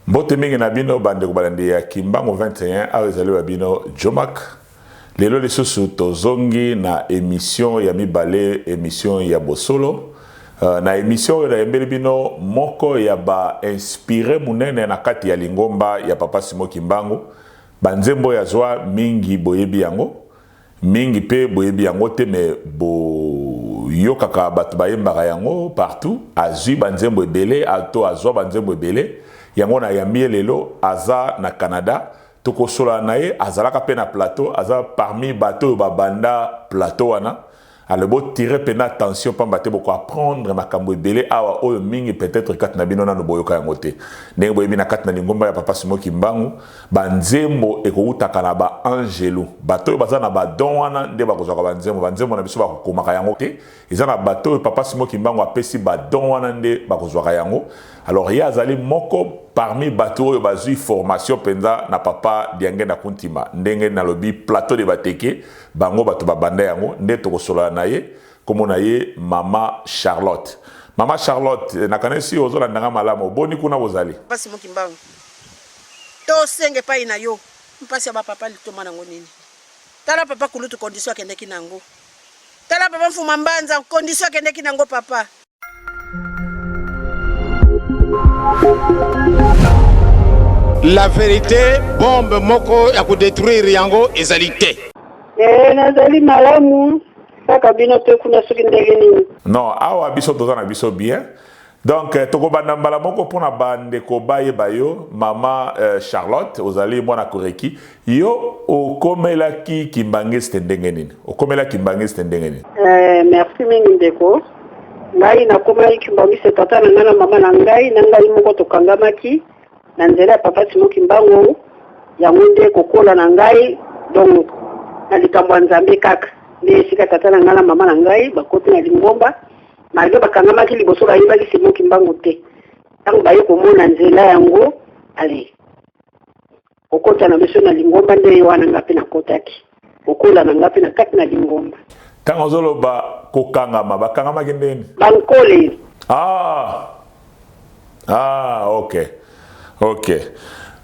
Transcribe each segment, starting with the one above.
Mbote mingi na bino bandeko balandi ya Kimbangu 21, awa ezali wa bino Jomack. Lelo lisusu tozongi na emission ya mibale, emission ya bosolo. Na emission oyo nayembeli bino moko ya ba inspire munene na kati ya lingomba ya Papa Simon Kimbangu. Ba nzembo oyo azwa mingi boyebi yango, mingi pe boyebi yango te, mais boyokaka bato bayembaka yango partout. Azwi ba nzembo ebele, to azwa ba nzembo ebele. Yango nayambi ye lelo, aza na Canada. Tokosolola na ye, azalaka pe na plateau, aza parmi bato oyo babanda plateau wana. Alors bo tirer pena attention pamba te boko apprendre makambo ebele awa oyo mingi peut-être kati na bino nanu boyoka yango te. Ndenge boyebi na kati na lingomba ya Papa Simon Kimbangu, ba nzembo ekowutaka na ba angelu. Bato oyo baza na ba don wana nde bakozwaka ba nzembo. Ba nzembo na biso bakokomaka yango te. Eza na bato oyo Papa Simon Kimbangu apesi ba don wana nde bakozwaka yango. Alors ye azali moko parmi bato oyo bazwi formation penza na Papa Diangenda Kuntima. Ndenge nalobi plateau de Bateke, bango bato babanda yango, nde tokosolola na ye. Kombo na ye Mama Charlotte. Mama Charlotte, nakanisi ozolanda nga malamu. Boni kuna bozali? Papa Simon Kimbangu, tosenga epai na yo mpasi ya ba papa litomba nango nini? Tala papa kulutu condition akendeki nango. Tala papa Mfuma Mbanza condition akendeki nango papa. La verite, bombe moko ya ko detruire yango ezali te. Eh, nazali malamu kaka bino pe kuna soki ndenge nini? Non, awa biso toza na biso bien. Donc tokobanda mbala moko pona ba ndeko bayeba yo mama Charlotte, ozali mwana Koreki, yo okomelaki kimbanguiste ndenge nini? Okomela kimbanguiste ndenge nini? Eh, merci mingi ndeko. Ngai nakomaki kimbanguiste tata na ngai na mama na ngai na ngai moko tokangamaki na nzela ya papa Simon Kimbangu, yango nde kokola na ngai donc na likambo ya Nzambe kaka nde esika tata na ngai na mama na ngai bakoti na lingomba. Malgre bakangamaki liboso bayebaki Simon Kimbangu te. Tango baye komona nzela yango, allez kokota na biso na lingomba nde ye wana nga pe nakotaki. Kokola na nga pe na kati na lingomba. Tango ozoloba kokangama, bakangamaki ndenge nini? Bankole. Ah! Ah, ok. Ok.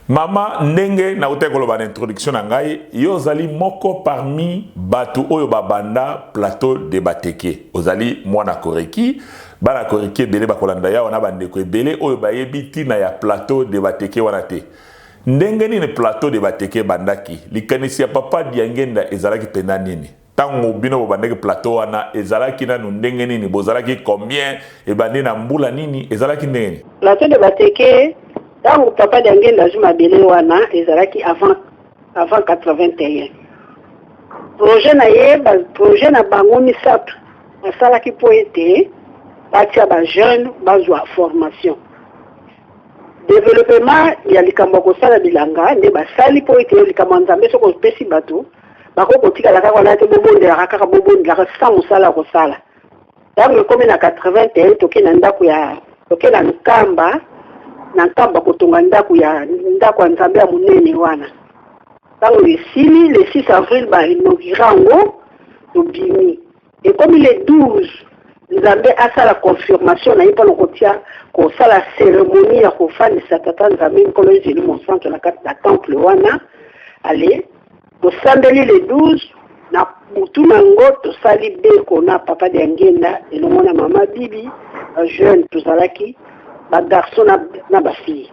Mama, ndenge nautaki koloba na introduction na ngai, yo ozali moko parmi bato oyo babanda plateau de Bateke. Ozali mwana Koreki, bana Koreki ebele bakolanda yawa na bandeko ebele oyo bayebi ntina ya plateau de Bateke wana te. Ndenge nini plateau de Bateke ebandaki? Likanisi ya papa Diangenda ezalaki mpenza nini? Tango bino bobandaki plateau wana ezalaki nanu ndenge nini? Bozalaki combien? Ebandi na mbula nini? Ezalaki ndenge nini? Plateau de Bateke, tango papa Diangenda azwi mabele wana ezalaki avant avant 81. Projet na ye, ba projet na bango misato basalaki mpo ete batia ba jeunes bazwa formation. Developpement ya likambo ya kosala bilanga nde basali mpo ete likambo ya Nzambe soki opesi bato bakoki kotikala kaka wana te, bobondelaka kaka bobondelaka sans mosala ya kosala. Ntango ekomi na 81 toke na ndako ya toke na Nkamba, na Nkamba kotonga ndako ya ndako ya Nzambe ya monene wana. Ntango esili le 6 avril ba inaugura yango, tobimi. Ekomi le 12 Nzambe asala confirmation na ye pona kotia kosala ceremonie ya kofandisa Tata Nzambe Nkolo Yesu Elimo Mosantu na kati na temple wana. Allez, tosambeli le 12 na butu na ngo tosali beko na papa Diangenda elongo na mama Bibi, ba jeune tozalaki ba garçon na, na ba fille.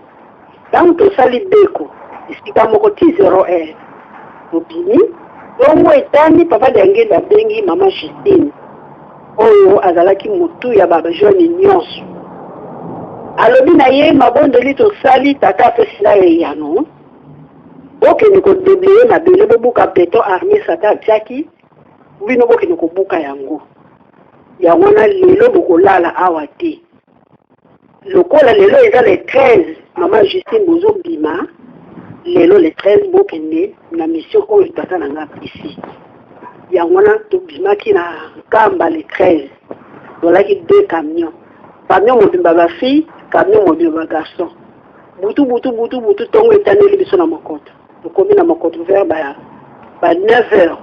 Tango tosali beko esika moko ti 0 heure tobimi, tongo etani papa Diangenda abengi mama Justine oyo azalaki mutu ya ba jeune nionso, alobi na ye mabondeli tosali tata apesi ngai eyano, bokende ko deblayer mabele bobuka beton arme satan atiaki bino bokende kobuka yango, yango wana lelo bokolala awa te. Lokola lelo eza le 13 maman Justine bozo bima lelo le 13 bokende na mission oyo tata na nga apesi yango wana tobimaki na Nkamba le 13 tozalaki deux camions camion mobimba ba fille camion mobimba ba garçon butu butu butu butu tongo etaneli biso na mokoto tokomi na mokoto vers ba ba 9 heures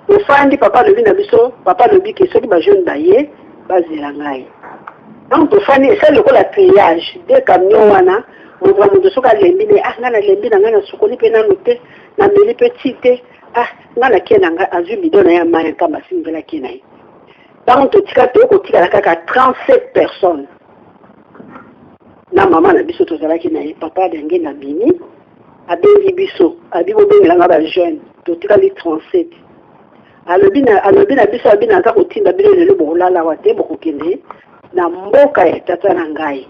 Tofandi papa alobi na biso, papa alobi ke soki ba jeunes baye bazela ngai. Donc tofandi, esali lokola triage de camion wana. Moto na moto soki alembi ne, ah, ngai nalembi na ngai, nasukoli mpe nanu te, nameli mpe ti te, ah, ngai nakie na ngai. Azwi bidon na ye ya mai ya Nkamba, asimbela, akie na ye. Ntango totika, toyei kotikala kaka 37 personnes na mama na biso tozalaki na ye. Papa Dangenda abimi, abengi biso, abi bobengelanga bajeune. Totikali 37. Alobi na biso, abi naza kotinda bino lelo, bokolala awa te, bokokende na mboka ya tata na ngai,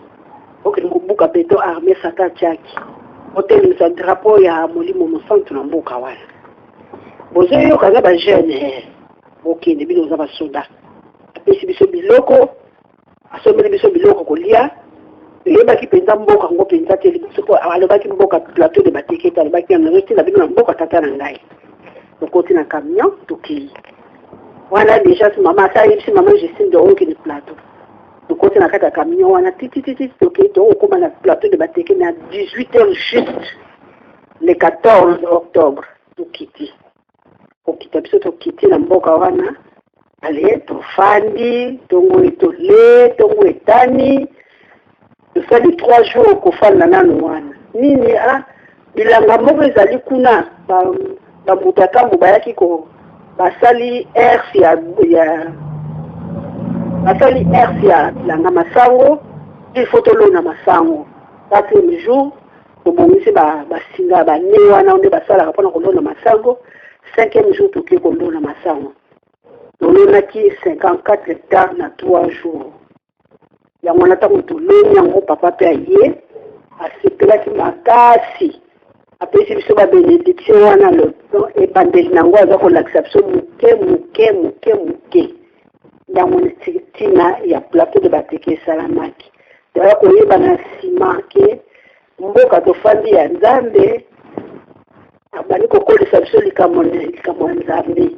okende kobuka béton armé satan atiaki, otelemisa drapeau ya Molimo Mosantu na mboka wana. Bozoyoka nga bajeune? Bokende, bino oza basoda. Apesi biso biloko, asombeli biso biloko kolia. Toyebaki mpenza mboka yango mpenza te liboso, mpo alobaki mboka Plateau de Bateke te. Alobaki nazotinda bino na mboka tata na ngai. Tokoti na camion, tokei wana. Déjà mama asa ayebisi mama Justine de okende plateau. Tokoti na kati ya camion wana titititi, tokei, tokokóma na Plateau de Bateke na 18 heures juste, le 14 octobre. Tokiti, kokita biso, tokiti na mboka wana. Ale, tofandi, ntongo etole, ntongo etani, tosali 3 jours kofanda nano wana. Nini, ah, bilanga moko ezali kuna, bambuta ntango bayaki ko basali ers ya basali ers ya bilanga masango. Il faut tolona masango. Quatrième jour, tobongisi basinga bane wana nde basalaka mpona kolona masango. Cinquième jour, toke kolona masango. Tolonaki 54 hectares na 3 jours. Yango wana, ntango toloni yango, papa mpe aye, asepelaki makasi, apesi biso babénédiction wana. Ebandeli nango aza kolakisa biso moke moke moke moke. Yango ntina ya Plateau de Bateke esalamaki. Toya koyeba na nsima ke mboka tofandi ya Nzambe. Abandi kokolisa biso likambo ya Nzambe.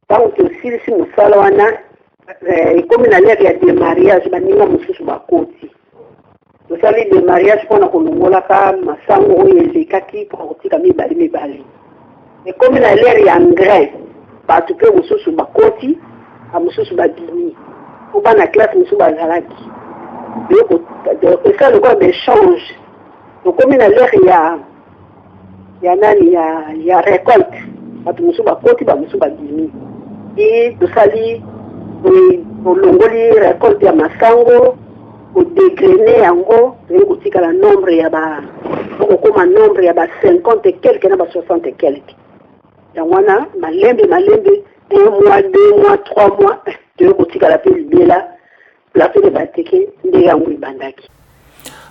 Ntango tosilisi mosala wana, ekomi na l'heure ya démarrage. Baninga mosusu bakoti, tosali démarrage mpona kolongolaka masango oyo elekaki, mpona kotika mibale mibale. Ekomi na l'heure ya engrais, bato mpe mosusu bakoti, bamosusu babimi po bana classe mosusu bazalaki. Esala lokola baéchange. Tokomi na l'heure ya nani, ya récolte, bato mosusu bakoti, bamosusu babimi. E tosali, tolongoli récolte ya masango, kodégrainer yango, toyei kotikala nombre ya ba okokóma nombre ya ba 50 et quelque na ba 60 et quelque. Yango wana, malembe malembe, un mois, 2 mois, 3 mois, toyei kotikala mpe libela Plateau de Bateke. Nde yango ebandaki.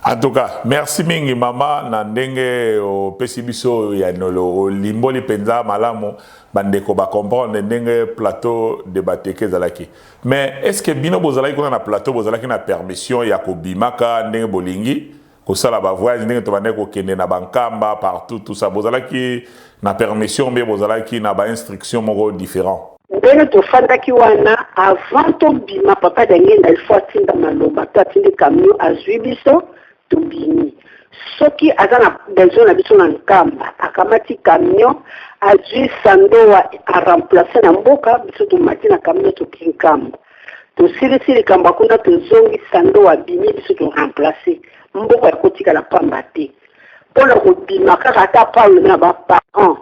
En tout cas, merci mingi mama na ndenge opesi biso ya nolo, olimboli mpenza malamu, bandeko bacomprendre ndenge Plateau de Bateke ezalaki. Mais est ce que bino bozalaki kuna na plateau, bozalaki na permission ya kobimaka ndenge bolingi, kosala bavoyage ndenge tobandaki kokende na bankamba partout, tout ça? Bozalaki na permission mpe bozalaki na bainstruction moko différent? Ndenge tofandaki wana, avant tobima, papa Dangenda, il faut atinda maloba to atindi camion, azwi biso, tobimi. Soki aza na besoin na biso na Nkamba, akamati camion, azwi Sandoa, aremplace na mboka. Biso tomati na camion, toki Nkamba, tosilisi likambo kuna, tozongi, Sandoa abimi, biso toremplace. Mboka ekotikala pamba te. Mpona kobima kaka ata parle na baparent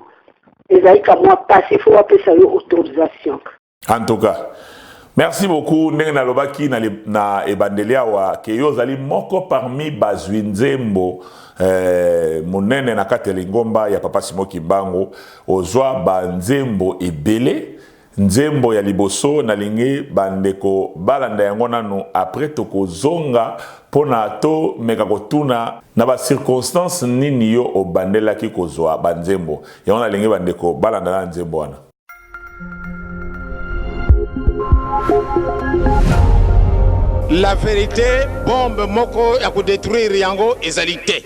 ezali ka mwa pasi, faut bapesa yo autorisation. En tout cas, merci beaucoup. Ndenge nalobaki na ebandeli awa ke yo ozali moko parmi bazwi nzembo monene na kati ya lingomba ya papa Simon Kimbangu. Ozwa banzembo ebele. Nzembo ya liboso, nalingi bandeko balanda yango nanu. Après tokozonga mpona tomeka kotuna na bacirconstance nini yo obandelaki kozwa banzembo yango. Nalingi bandeko balanda na nzembo wana. La vérité, bombe moko ya kodétruire yango ezali te.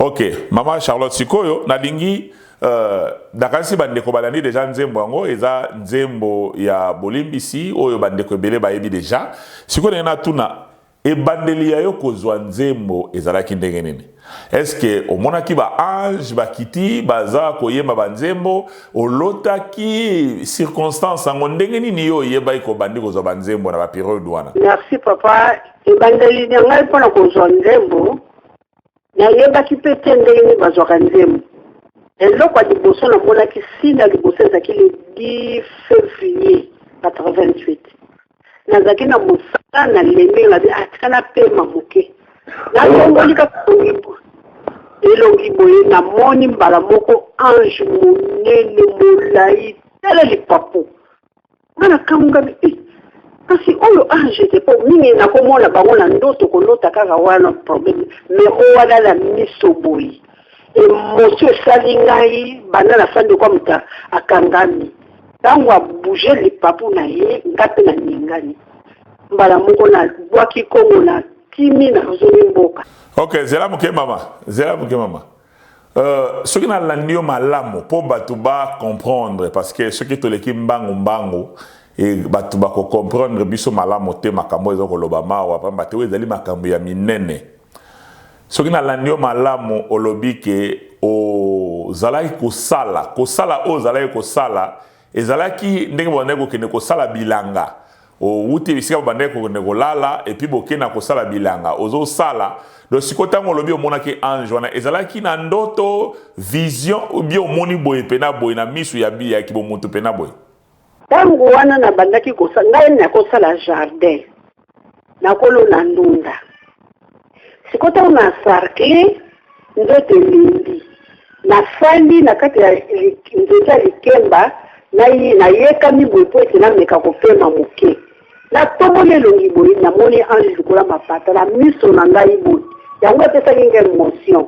Ok, mama Charlotte, sikoyo nalingi nakanisi bandeko balandi deja nzembo yango, eza nzembo ya bolimbisi oyo bandeko ebele bayebi deja. Sikoyo ndenge natuna, ebandeli ya yo kozwa nzembo ezalaki ndenge nini? Est-ce omonaki ba ange bakiti baza koyemba banzembo, olotaki circonstance yango ndenge nini yo oyebaki kobandi kozwa banzembo na ba période wana? Merci papa. Ebandeli na ngai mpona kozwa nzembo, nayebaki mpe te ndenge nini bazwaka nzembo. Eloko ya liboso namonaki sina liboso ezalaki le 10 février 88. Nazalaki na mosala, nalembi, nabi atika napema moke, natomboli kaka elongi boye, namoni mbala moko ange monene molai, tala lipapu. Nga nakamwami, kasi oyo ange te, po mingi nakomona bango na ndoto, kolota kaka wana problème, mais oyo wana na miso boye, émotion esali ngai banda nafandi kwa moto akangami. Ntango abouge lipapu na ye, nga mpe naningani mbala moko, nabwaki kongo, na kimi, nazongi mboka. Ok, zela moke mama, zela moke mama. Soki nalandi yo malamu mpo bato bacomprendre, parce que soki toleki mbangu mbangu e bato bakocomprendre biso malamu te makambo eza koloba mawa, pamba te oyo ezali makambo ya minene. Soki nalandi yo malamu, olobi ke ozalaki kosala, kosala oyo ozalaki kosala ezalaki ndenge bobandaki kokende kosala bilanga, owuti esika bobandaki kokende kolala et puis bokende na kosala bilanga, ozosala. Donc sikoyo ntango olobi omonaki ange wana, ezalaki na ndoto, vision, ou bien omoni boye mpena boye na misu ya kibomoto mpena boye? Ntango wana nabandaki kosala, ngai nakosala jardin, nakolona ndunda. Sikoyo ntango na sarcle, nzoto elembi, nafandi na kati ya nzete ya likemba, nayekami boye mpo ete nameka kopema moke. Natomboli elongi boye, namoni ange likolo ya mapata na miso na ngai boye. Yango epesaki ngai émotion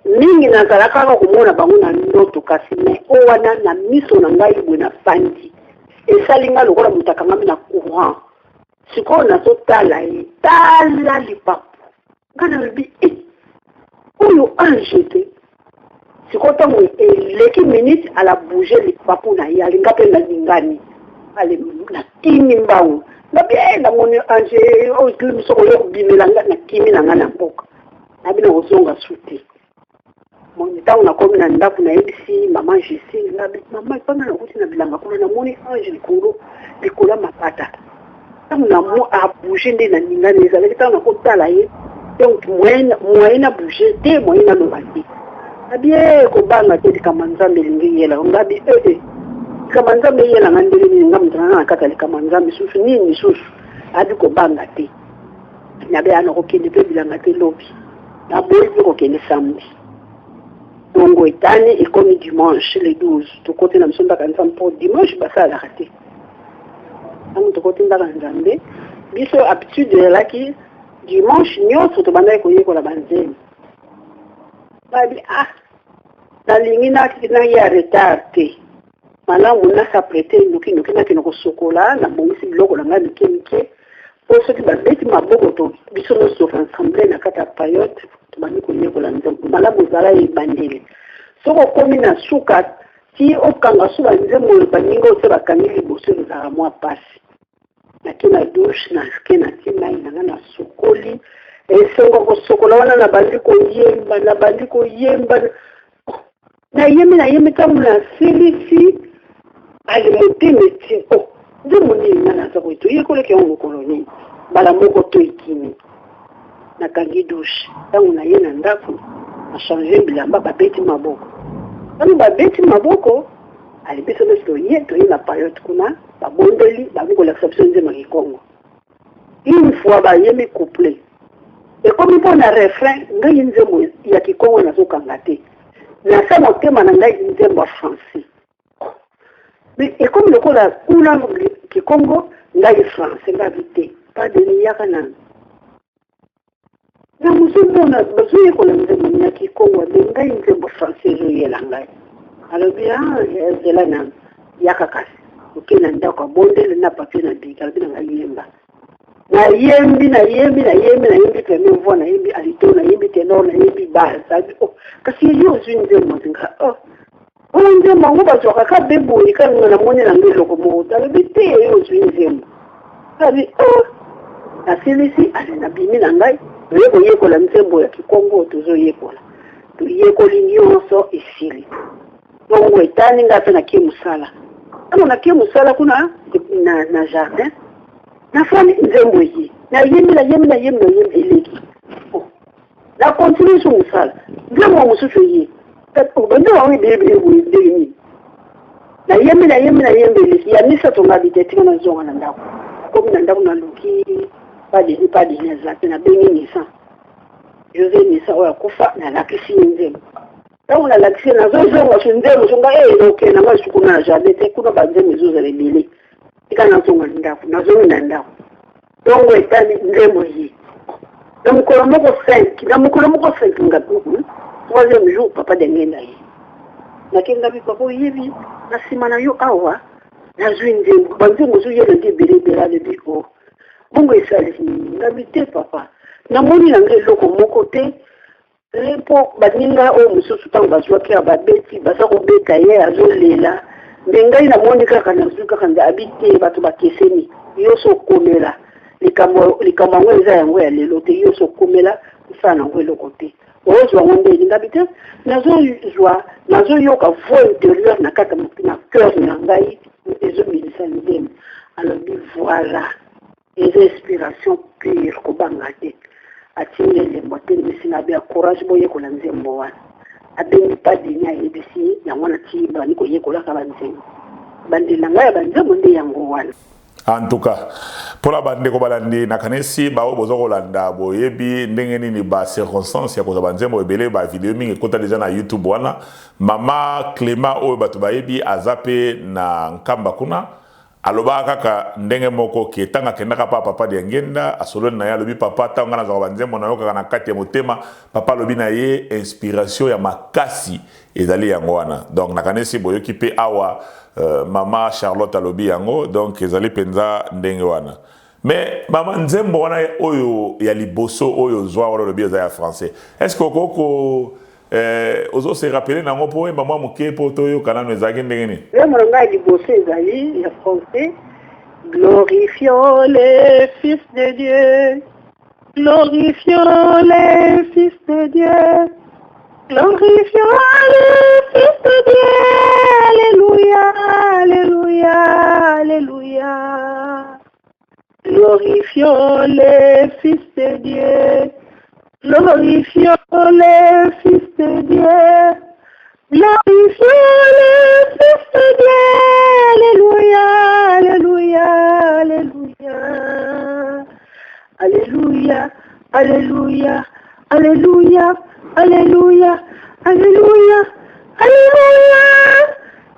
mingi. Nazalaka kaka komona bango na ndoto, kasi mais oyo wana na miso na ngai boye nafandi, esali ngai lokola moto akangami na courant. Sikoyo nazotala ye, tala lipapu, ngai nalobi e oyo ange te. Sikoyo ntango eleki minute, ala bouge lipapu na ye, alinga mpe nalingani, ale nakimi mbangu, nabi e namoni ange oyo soko oyo kobimela nga, nakimi na ngai na mboka, nabi na kozonga su te. Ntango nakomi na ndako, nayebisi mama Justine, ngabi: "Mama, epanga nakuti na bilanga kuna, namoni ange likolo likolo ya mapata. Ntango namo abouge nde naningani ezalaki, ntango nakotala ye, donc moyen na bouge te, moyen naloba te." Abi e kobanga te, likambo ya Nzambe elingi yela. Ngabi ee, likambo ya Nzambe eyelanga ndenge nini? Nga moto nanga na kati ya likambo ya Nzambe susu nini lisusu? Abi kobanga te. Nabe ana kokende mpe bilanga te lobi, naboyi mpe kokende samedi. Bongo etani, ekomi dimanche le 12, tokoti na biso ndaka Nzambe, mpo dimanche basalaka te. Ntango tokoti ndaka Nzambe, biso habitude ezalaki dimanche nyonso tobandaki koyekola banzembo. Babi ah, nalingi naya retard te, malamu nas'apprêter noki noki, nakende kosokola, nabongisi biloko na ngai mike mike, mpo soki babeti maboko to biso nyonso ensemble na kati ya payote, tobandi koyekola nzembo. Malamu ezala ebandeli, soki okomi na suka ti okanga so banzembo baninga oyo se bakangi liboso, ezalaka mwa mpasi. Nake na douche, nake natie mai na ngai, nasokoli. Esengo kosokola wana, nabandi koyemba, nabandi koyemba, nayembi, nayembi. Ntango nasilisi, ali motema eti o nzembo nini nga naza boye, toyekolaki yango mokolo nini? Mbala moko to ekimi. Nakangi douche. Ntango naye na ndako, nachange bilamba, babeti maboko. Ntango babeti maboko, ali biso nyonso toye, toye na payote kuna, babondeli, babi kolakisa biso nzembo ya Kikongo. Une fois bayembi couplet, ekomi mpo na refrain, ngai nzembo ya Kikongo nazokanga te, nasa motema na ngai nzembo ya français. Mais ekomi lokola kuna Kikongo, ngai français. Ngabi te, padeni yaka nanu na mozomona bazoyekola nzembo ya Kikongo, me ngai nzembo français ezoyela ngai. Alobi: "Ah, ezela nanu, yaka." Kasi oke na ndako, abondeli na papier na bic, alobi na ngai: "Yemba." Nayembi, nayembi, nayembi, nayembi première voix, nayembi alto, nayembi ténor, nayembi basse. Abi: "Oh, kasi yo ozwi nzembo nzinga oh wana nzembo yango bazwaka ka be boye kaka, namoni nango eloko moko." Alobi: "Te, yo ozwi nzembo." Abi: "Oh." Nasilisi, ale nabimi na ngai, toye koyekola nzembo ya Kikongo. Tozoyekola, toyekoli nyonso, esili. Bongo etani, ngai mpe nakie mosala. Ntango nakie mosala kuna na jardin, nafandi, nzembo eye, nayembi, nayembi, nayembi, nayembi, eleki. Na continue so mosala, nzembo mosusu eye. Banzembo yango ebele ebele boye, ndenge nini? Nayembi, nayembi, nayembi, eleki. Ya misato, ngabi te, tika nazonga na ndako. Komi na ndako, naluki padeni, padeni aza te. Nabengi Nisan, José Nisan oyo akufa, nalakisi ye nzembo. Ntango nalakisi ye, nazozonga so nzembo so, ngai e okende na ngai su kuna na jardin te, kuna banzembo ezozala ebele, tika nazonga na ndako. Nazongi na ndako, ntongo etali, nzembo ye na mokolo moko 5, na mokolo moko 5. Nga troisième jour, papa Dengenda ye, nakengabi: "Papa, oyebi na nsima na yo awa nazwi nzembo, banzembo ozoyela nde ebele ebele." Alobi: "O bongo esali nini?" Ngabi: "Te papa, namoni na ngai eloko moko te, mpo baninga oyo mosusu ntango bazwaki ya babeti, baza kobeta ye, azolela, me ngai namoni kaka nazwi kaka nde." Abi: "Te, bato bakeseni. Yo so okomela likambo yango eza yango ya lelo te. Yo so okomela kosala nango eloko te, ozwa yango nde." Ngabi: "Te, nazozwa, nazoyoka voix intérieure na kati na cœur na ngai ezobimisa nzembo." Alobi: "Voilà, eza inspiration pure, kobanga te." Atindi elembo, atelemisi na abe: "Courage, boyekola nzembo wana." Abengi padini, ayebisi ye yango wana, ti bandi koyekolaka banzembo. Bandeli na ngai ya banzembo nde yango wana. En tout cas, mpona bandeko balandi, nakanisi baoyo boza kolanda boyebi ndenge nini bacirconstance ya kozwa banzembo ebele. Bavideo mingi ekota deja na YouTube wana. Mama Clément oyo bato bayebi, aza mpe na Nkamba kuna, alobaka kaka ndenge moko ke ntango akendaka pa papa Diangenda, asololi na ye, alobi: "Papa, ntango ngai nazwaka banzembo, nayokaka na kati ya motema." Papa alobi na ye: "Inspiration ya makasi ezali yango wana." Donc nakanisi boyoki mpe awa, mama Charlotte alobi yango. Donc ezali mpenza ndenge wana. Mais mama, nzembo wana oyo ya liboso oyo ozwa wana, olobi eza ya français. Est ce que okoko ozo se rappeler nango mpo oyemba mwa moke mpo toyoka nano ezalaki ndenge nini? Nzembo na ngai liboso ezali ya français: "Glorifions les fils de Dieu, glorifions les fils de Dieu." Glorifions le Fils de Dieu, Alléluia, Alléluia, Alléluia. Glorifions le Fils de Dieu, glorifions le Fils de Dieu, glorifions le Fils de Dieu, Alléluia, Alléluia, Alléluia. Alléluia, Alléluia, Alléluia, Alléluia, Alléluia, Alléluia.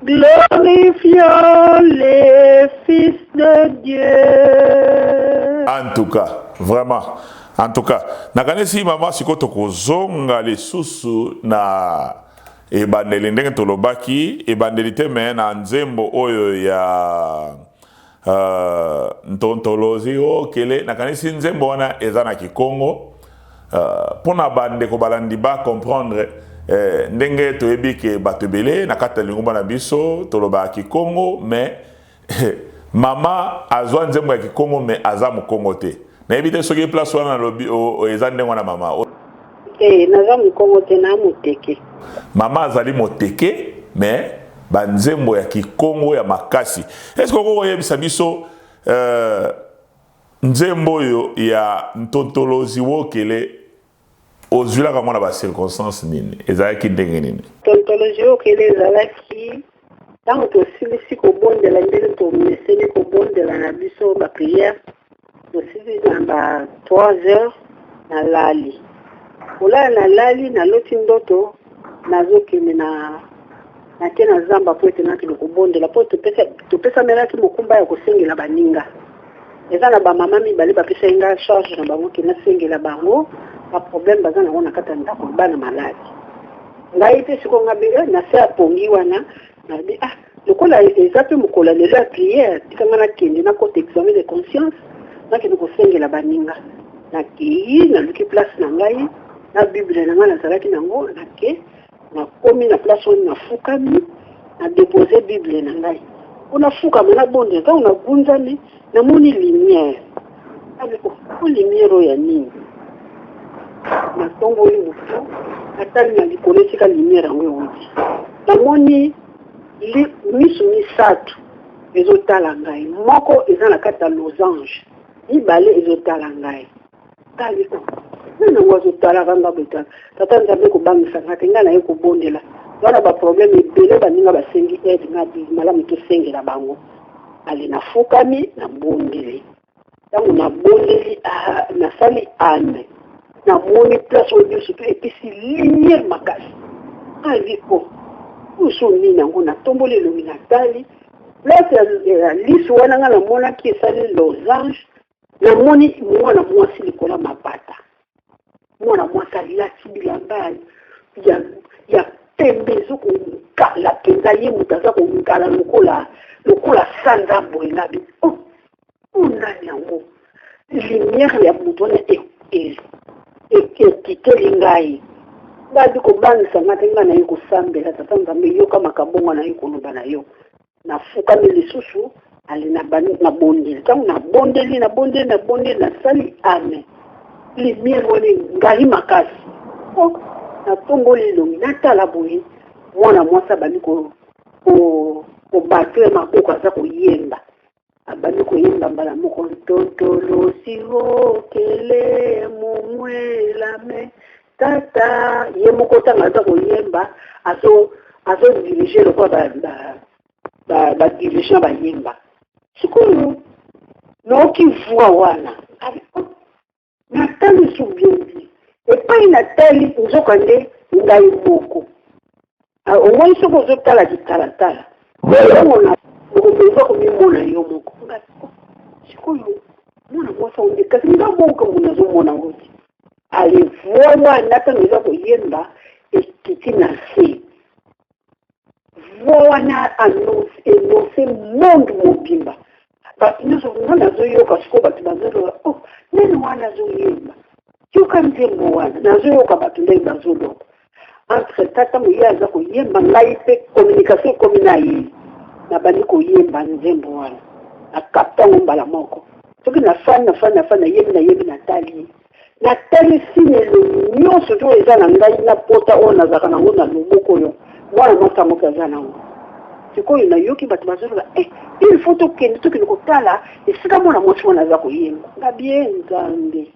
Glorifions le Fils de Dieu. En tout cas, vraiment, en tout cas, nakanisi mama sikoyo tokozonga lisusu na ebandeli ndenge tolobaki ebandeli te me na nzembo oyo ya ntontolozi okele. Nakanisi nzembo wana eza na Kikongo mpona bandeko balandi ba comprendre ndenge toyebi ke bato ebele na kati ya lingomba na biso tolobaka Kikongo, mais mama azwa nzembo ya Kikongo, mais aza Mokongo te. Nayebi te soki place wana nalobi eza ndenge wana, mama. Eh, naza Mokongo te, na Moteke. Mama azali Moteke, mais banzembo ya Kikongo ya makasi. Est ce que okoki koyebisa biso nzembo oyo ya Ntontolozi Wokele ozwilaka ngo na bacirconstance nini, ezalaki ndenge nini? Tontolozi Okele ezalaki ntango tosilisi kobondela, ndenge tomeseni kobondela na biso baprière. Tosilisi na ba 3 heures, nalali. Kolala, nalali, naloti ndoto nazokende na nake na zamba mpo ete nakende kobondela, mpo topesamelaki mokumba ya kosengela baninga. Eza na bamama mibale bapesaki nga charge na bango ke nasengela bango baproblème baza nango na kati ya ndako, bana maladi. Ngai mpe sikoyo nga be na se ya pongi wana, nalobi: "Ah, lokola eza mpe mokolo ya lelo ya prière, tika nga nakende nakota examen de conscience, nakende kosengela baninga." Nakei, naluki place na ngai na Bible na ngai nazalaki nango. Nake, nakomi na place wana, nafukami, nadepose Bible na ngai mpo nafukama, nabondela. Ntango nagunzami, namoni lumière. Abi o lumière oyo ya nini? Natomboli motu, natali na likolo esika lumière yango ewuti, namoni misu misato ezotala ngai. Moko eza na kati ya losange, mibale ezotala ngai. Tali o nani yango azotalaka nga boye? Tata Nzambe, kobangisa nga te, ngai naye kobondela wana. Baproblème ebele, baninga basengi aide, nga malamu tosengela bango. Ale, nafukami, nabondeli. Ntango nabondeli, nasali amen, namoni place oyo nyonso mpe epesi lumière makasi. Ali o oso nini yango? Natomboli elongi, natali place ya liso wana nga namonaki esali losange. Namoni mwana mwasi likolo ya mapata. Mwana mwasi alati bilamba ya pembe, ezokongala mpenza. Ye moto aza kongala lokola sanza boye. Ngabi: "Oh, o nani yango?" Lumière ya moto wana ekiteli ngai. Ngabi: "Kobangisa nga te, ngai naye kosambela. Tata Nzambe, yoka makambo nga naye koloba na yo." Nafukami lisusu, ale nabondeli. Ntango nabondeli, nabondeli, nabondeli, nasali amen, lumière wana ngai makasi. Oh, natomboli elongi, natala boye, mwana mwasi abandi kobattre maboko, aza koyemba. Abandi koyemba mbala moko: "Ntontolosi okele momwelame tata." Ye moko ntango aza koyemba, azodirige lokola badirigeant bayemba. Sikoyo naoki voix wana, natali so bien bien epai natali, nzoka nde ngai moko. Omoni soki ozotala kitalatala, oza komimona yo moko. Sikoyo mwana mwasi onde, kasi nga moko mbo nazomona ngo te. Ale, voix wana ntango eza koyemba, ekiti na se. Voix wana annonce monde mobimba, bato nyonso nga nazoyoka. Sikoyo bato bazoloba: "Oh, nani wana azoyemba? Yoka nzembo wana." Nazoyoka bato ndenge bazoloba. Entre temps, ntango ye aza koyemba, ngai mpe communication ekomi na ye, nabandi koyemba nzembo wana. Nakapta ngo mbala moko. Soki nafani, nafani, nafani, nayembi, nayembi, natali ye. Natali signe elongi nyonso to eza na ngai na pota oyo nazalaka nango na loboko oyo mwana mwasi yango mpe aza nango. Sikoyo nayoki bato bazoloba eh, il faut tokende tokende kotala esika mwana mwasi wana aza koyemba. Ngabi ye Nzambe,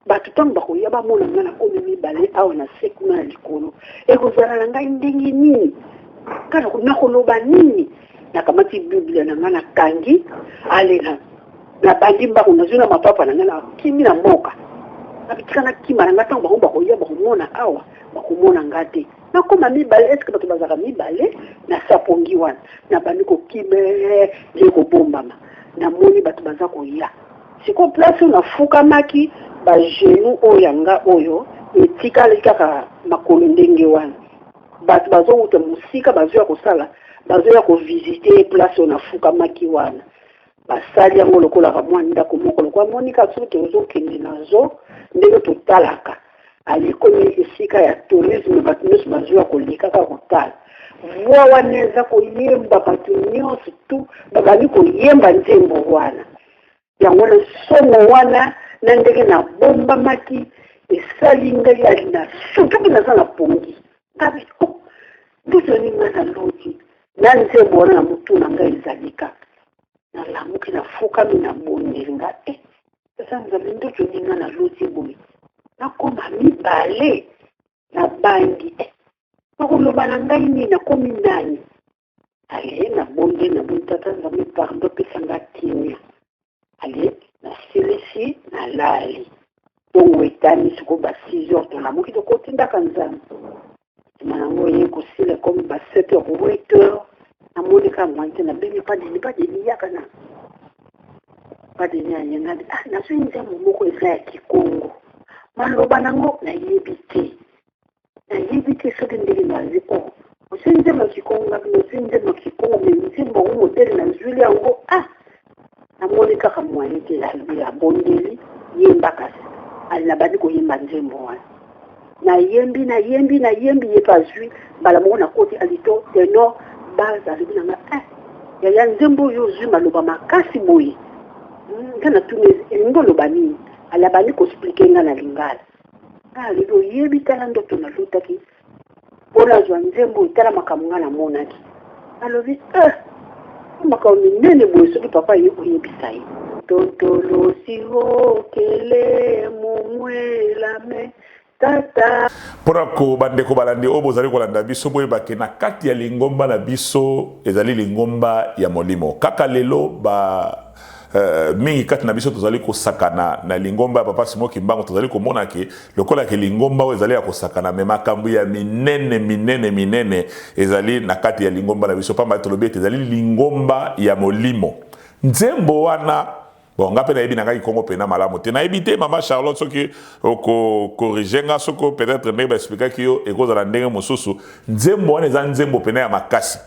bato ntango bakoya bamona ngai nakomi mibale awa na se kuna na likolo, ekozala na ngai ndenge nini? Ngai nakoloba nini? Nakamati Biblia na ngai nakangi ale na nabandi mbangu, nazwi na mapapa na ngai nakimi na mboka. Nabitika nakima na ngai, ntango bango bakoya bakomona awa bakomona ngai te. Nakoma mibale, eske bato bazalaka mibale na sapongi wana? Nabandi kokima nde kobombama, namoni bato baza koya. Sikoyo place oyo nafukamaki, ba genoux oyo ya nga oyo etikali kaka makolo ndenge wana. Bato bazowuta mosika bazoya kosala, bazoya ko visiter place oyo nafukamaki wana. Basali yango lokola ka mwa ndako moko lokola moni kaka soki tozokende na zoo ndenge totalaka ali ekomi esika ya tourisme, bato nyonso bazoya koleka kaka kotala. Voix wana eza koyemba, bato nyonso tu babandi koyemba nzembo wana. Yango wana somo wana na ndenge nabombamaki esali ngai ali na sutuki naza na pongi. Ngabi oh, ndoto nini ngai naloti na nzembo wana na motu na ngai ezali kaka. Nalamuki nafukami nabondeli ngai eh, eza Nzambe ndoto nini ngai naloti boye, nakoma mibale nabangi eh, bakoloba na ngai nini, nakomi nani? Ale nabondeli nabondeli tata Nzambe pardon pesa nga kimia. Ale nasilisi nalali. Ntongo etani sikoyo ba 6 heures tolamuki tokoti ndaka Nzambe. Nsima nango eye kosila ekomi ba 7 heures 8 heures namoni kaka moyen te nabengi pa Denis, pa Denis yaka na pa Denis aye ngabi ah nazwi nzembo moko eza ya Kikongo maloba nango nayebi te. Nayebi te soki ndenge nazwi oh ozwi nzembo ya kikongo ngabi nazwi nzembo ya kikongo me nzembo yango modele nazwili yango ah namoni kaka moyen te alobi abondeli yemba kasi ali nabandi koyemba nzembo wana nayembi nayembi nayembi ye mpe azwi mbala moko nakoti alito tenor base alobi na ngai eh, yaya nzembo oyo ozwi maloba makasi boye hmm, nga natuni elingi oloba nini alabandi koexplike nga na lingala Ah, alobi oyebi tala ndoto nalotaki mpo nazwa nzembo oyo tala makambo ngai namonaki. Alobi eh, makambo minene boye soki papa ye oyebisa ye. Tontolosi okele mumwelame tata. Mpo na ko bandeko balandi oyo bozali kolanda biso, boyeba ke na kati ya lingomba na biso ezali lingomba ya molimo. Kaka lelo ba Uh, mingi kati na biso tozali kosakana na lingomba ya papa Simon Kimbangu, tozali komona ke lokola ke lingomba oyo ezali ya kosakana, me makambo ya minene minene minene ezali na kati ya lingomba na biso, pamba tolobi ete ezali lingomba ya molimo. Nzembo wana bon, nga mpe nayebi na ngai Kongo mpena malamu te, nayebi te mama Charlotte soki okokorige nga, soki peut-être ndenge baexplikaki yo ekozala ndenge mosusu. Nzembo wana eza nzembo mpena ya makasi.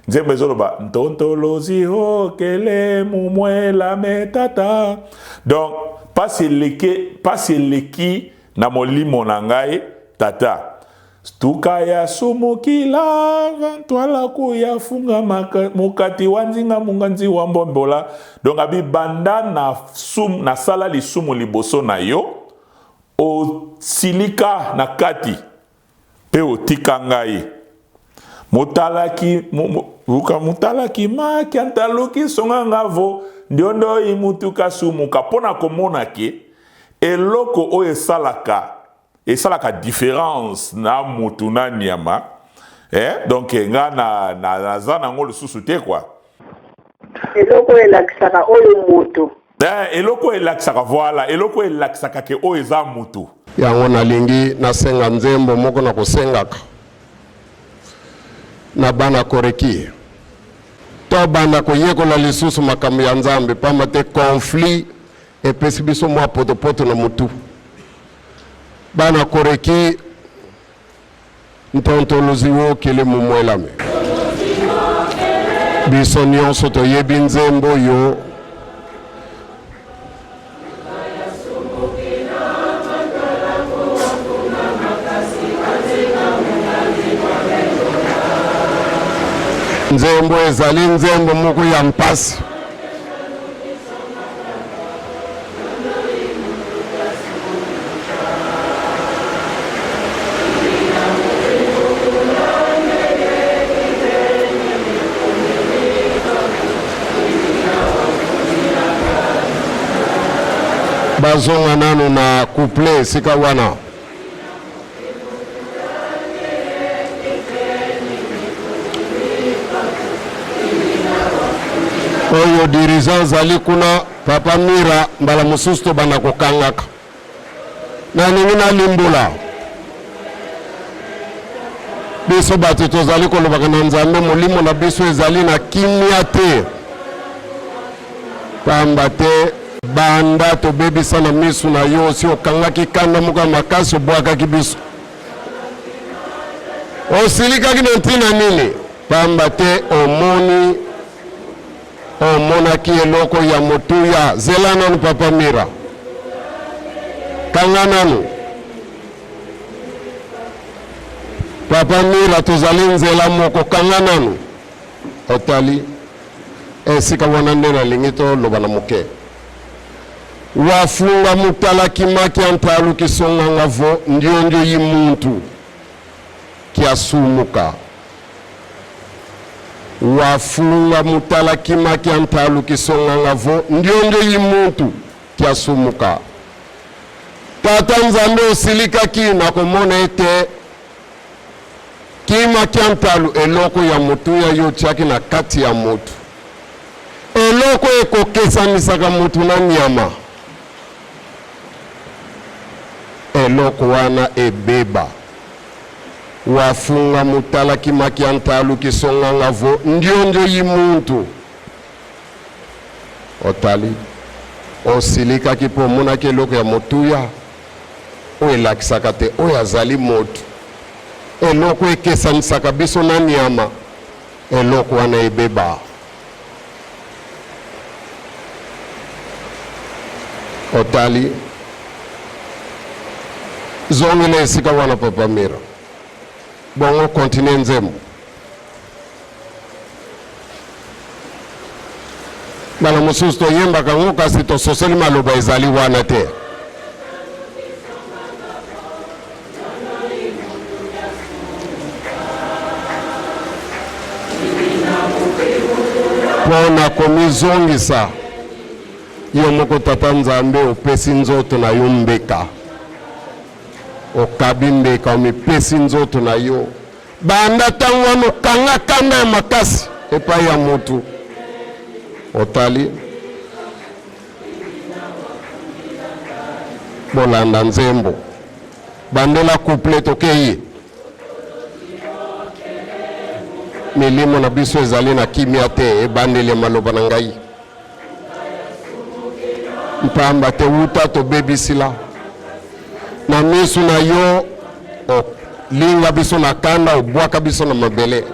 Nzembo ezoloba ntontolozi okele mumwela me tata. Donc pasi eleki, pasi eleki na molimo na ngai tata. Tuka ya sumukila vantwala kuya funga mokati wa nzinga munga nzi wa mbombola. Donc abi banda na sum na sala lisumu liboso na yo osilika na kati Mpe otika ngai. Motalaki, luka motalaki maki antaluki songa ngavo ndiondo imutuka sumuka mpo na komona ke eloko oyo esalaka esalaka difference na mutu na nyama eh, donc nga na naza nango lisusu te quoi. Eloko oyo elakisaka oyo moto. Eh, eloko oyo elakisaka voilà, eloko oyo elakisaka ke oyo eza mutu. Yango nalingi nasenga nzembo moko na kosengaka na bana Koreki tobanda koyekola lisusu makambo ya Nzambe, pamba te conflit epesi biso mwa potopoto na mutu. Bana Koreki Ntontolozi wo kele mumwelame. Biso nyonso toyebi nzembo yo. Nzembo ezali nzembo moko ya mpasi. Bazonga nanu na couplet esika wana. Oyo dirigeant azali kuna papa Mira, mbala mosusu tobanda kokangaka. Nalingi nalimbola biso bato tozali kolobaka na Nzambe, molimo na biso ezali na kimia te, pamba te banda tobebisa na miso na yo, osi okangaki kanda moko ya makasi, obwakaki biso. Osilikaki na ntina nini? Pamba te omoni Omonaki eloko ya motuya. Zela nanu papa Mira. Kanga nanu. Papa Mira tozali nzela moko kanga nanu. Otali esika wana nde nalingi toloba na moke. Wafunga mutala kimaki antalu kisonganga vo ndiondio yi muntu kiasumuka. Wafunga mutala kima kia ntalu kisonganga vo ndiondio yi muntu kiasumuka. Tata Nzambe osilikaki na komona ete kima kia ntalu eloko ya motuya yo otiaki na kati ya motu, eloko ekokesanisaka motu na nyama, eloko wana ebeba. Wafunga mutala kimaki antalu kisonganga vo ndiondio yi muntu. Otali, osilikaki mpo omonaki eloko ya motuya oyo elakisaka te oyo azali moto, eloko ekesanisaka biso na nyama, eloko wana ebeba. Otali, zongela esika wana papa Mira, bongo continue nzembo. Mbala mosusu toyembaka yango kasi tososoli maloba ezali wana te. Mpo na komizongisa yo moko, Tata Nzambe, opesi nzoto na yo mbeka, okabi mbeka, omipesi nzoto na yo. Banda ntango wana okanga kanda ya makasi epai ya motu otali. Bolanda nzembo. Bandela couple tokeyi. Milimo na biso ezali na kimia te, ebandeli ya maloba na ngai. Mpamba te wuta tobebisila na miso na yo, olinga biso na kanda, obwaka biso na mabele.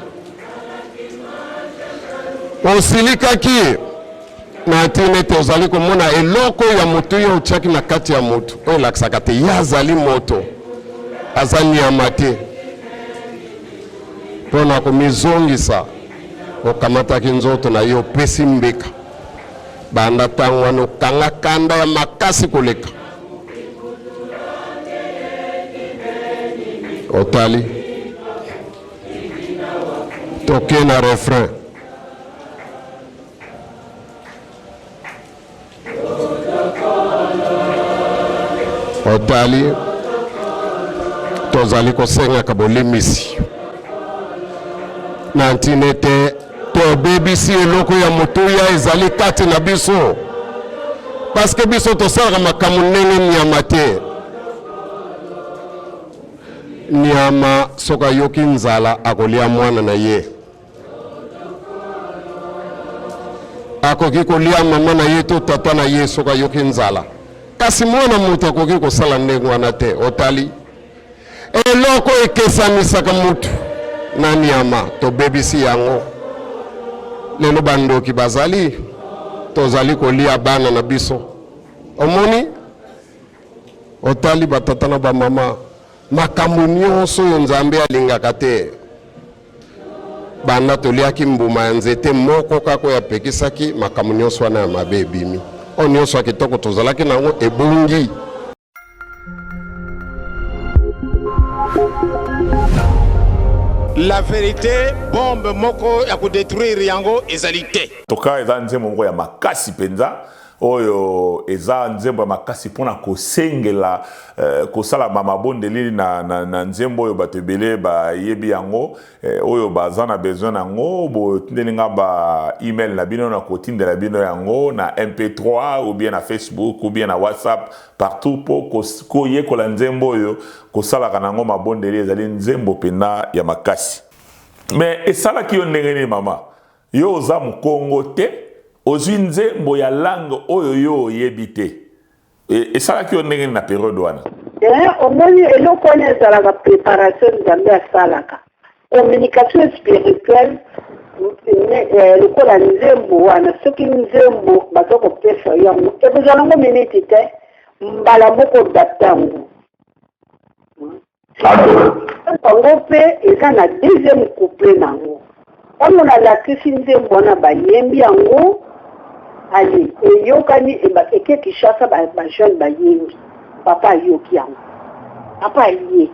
Osilikaki na ntina ete ozali komona eloko ya motuya otiaki na kati ya moto, oyo elakisaka te ye azali moto, aza nyama te. Mpo na komizongisa, okamataki nzoto na ye, opesi mbeka. Banda ntango wana okanga kanda ya makasi koleka. Otali, toke na refrain. Otali, tozali kosengaka bolimbisi na ntina ete tobebisi eloko ya motuya ezali kati na biso, paske biso tosalaka makambo ndenge nyama te. Nyama soki ayoki nzala akolia mwana na ye. Akoki kolia mama na ye to tata na ye soki ayoki nzala, kasi mwana moto akoki kosala ndenge wana te. Otali eloko ekesanisaka motu na nyama, tobebisi yango. Lelo bandoki bazali, tozali kolia bana na biso. Omoni, otali batata na bamama, makambo nyonso oyo Nzambe alingaka te. Banda toliaki mbuma ya nzete moko kaka oyo apekisaki, makambo nyonso wana ya mabe ebimi. Oyo nyonso ya kitoko tozalaki na yango ebungi. La verite, bombe moko ya ko detruire yango ezali te. Toka eza nzembo moko ya makasi mpenza. Oyo eza nzembo ya makasi mpona kosengela kosala ba mabondeli na, na, na nzembo oyo bato ebele bayebi yango. Oyo baza na besoin na yango, botindeli nga ba email na bino, na kotindela bino yango na MP3 ou bien na Facebook ou bien na WhatsApp, partout, mpo koyekola nzembo oyo, kosalaka na yango mabondeli. Ezali nzembo mpenza ya makasi. Mais esalaki yo ndenge nini, mama? Yo oza mokongo te, ozwi nzembo ya langue oyo yo oyebi te. Esalaki yo ndenge nini na période wana? Omoni, eloko wana ezalaka préparation Nzambe asalaka, communication spirituelle. Lokola nzembo wana, soki nzembo baza kopesa yango, ekozala yango miniti te, mbala moko adapter yango. Yango mpe eza na deuxième couplet nango. Ntango nalakisi nzembo wana, bayembi yango, ale eyokani, eke Kinshasa, bajeune bayembi. Papa ayoki yango, papa aye,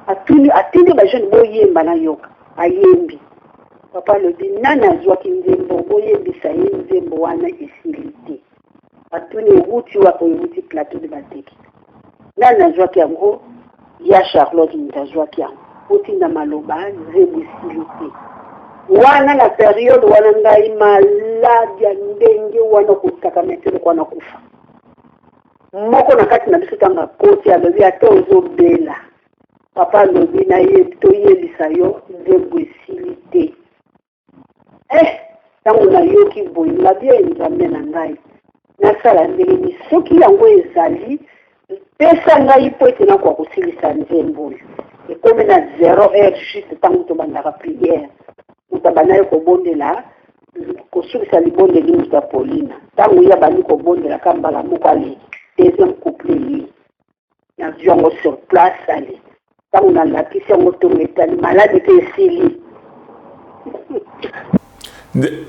atuni, atindi bajeune: "Boyemba, nayoka." Ayembi. Papa alobi: "Nani azwaki nzembo? Boyebisa ye nzembo wana esili te." Atuni: "Ewuti wapi?" "Ewuti plateau de Bateke." "Nani azwaki yango?" "Ya Charlotte moto azwaki yango. Otinda maloba, nzembo esili te." Wana na période wana, ngai maladi ya ndenge wana, kotaka meteloko wana, kufa moko na kati na biso. Ntango akoti, alobi: "Ata ozobela, papa alobi toyebisa yo, nzembo esili te." Ntango nayoki boye, ngabi: "E Nzambe na ngai, nasala ndenge nini? Soki yango ezali, pesa ngai mpo ete nakoka kosilisa nzembo oyo." Ekomi na 0 heure juste, ntango tobandaka prière, moto abandaki kobondela, kosukisa libondeli, moto ya Paulina. Ntango ye abandi kobondela, ka mbala moko, ale, deuxième couplet ye, nazwi yango sur place. Ale, ntango nalakisi yango, ntongo etali, maladi mpe esili.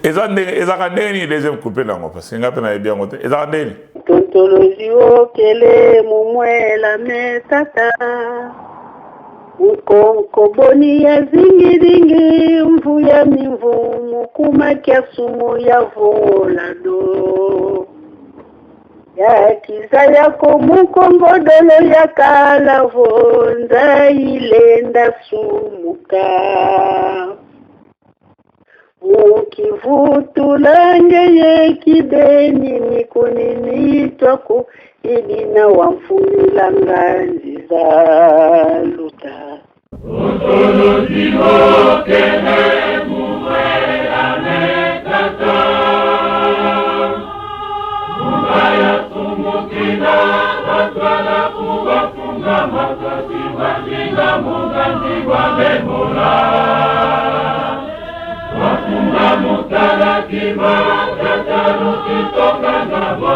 Eza ndenge, ezalaka ndenge nini, deuxième couplet nango? Parce que nga mpe nayebi yango te. Ezalaka ndenge nini? Tontolozi okele mumwela metata nkonko boni ya zingizingi mvu ya mimvu mukumaki sumu ya volado ya kiza yako mukongodolo ya kalavo nzailenda sumuka mukivutulange yekibeni mikunini twaku idina wa mfumilanga nziza luta. Otolozi okele mumwela metata mubaya sumukila batwala kubafunga makasi wazinga muganzi wa memola wafunga mutalakima tatalo kitonga ngabo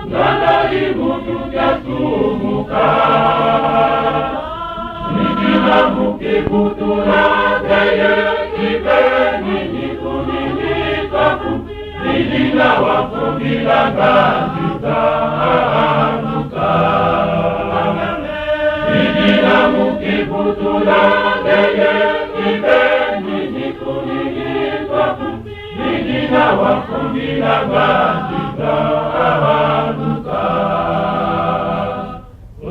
ngangai mutu kyasumuka nikila mukibutula teye kibeni nikunilikaku nilila wafungila nganziza aluka nilila mukibutula teye kibeni nikunilikaku nilila wafungila nganziza aluka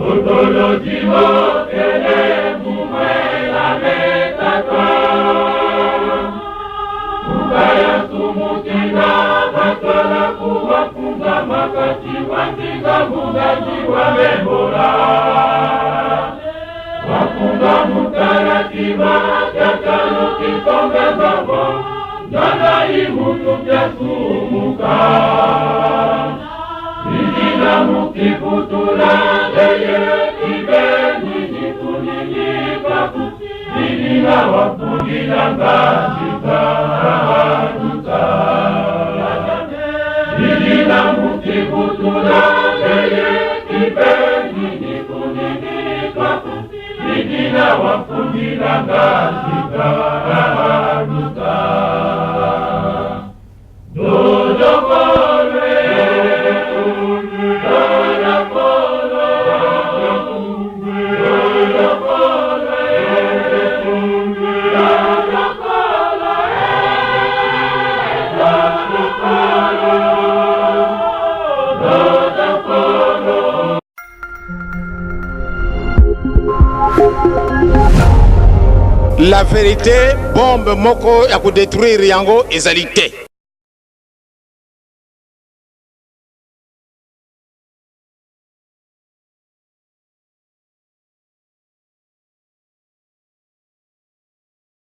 otolozi mokele mumwela metata mubaya sumukila batwala kuwafunga makati wazinga mugazi wa membola wafunga mutalakima tatalo kitonga ngabo ngangai mutu kyasumuka nilila mukibutula leye kibeni nikunilikaku nilila wafungila nganziza aluka nilila mukibutula leye kibeni nikunilikaku nilila wafungila nganziza aluka Dodokolwe, dodokolwe, dodokolwe, dodokolwe, dodokolwe. La verite, bombe moko ya ko detruire yango ezali te.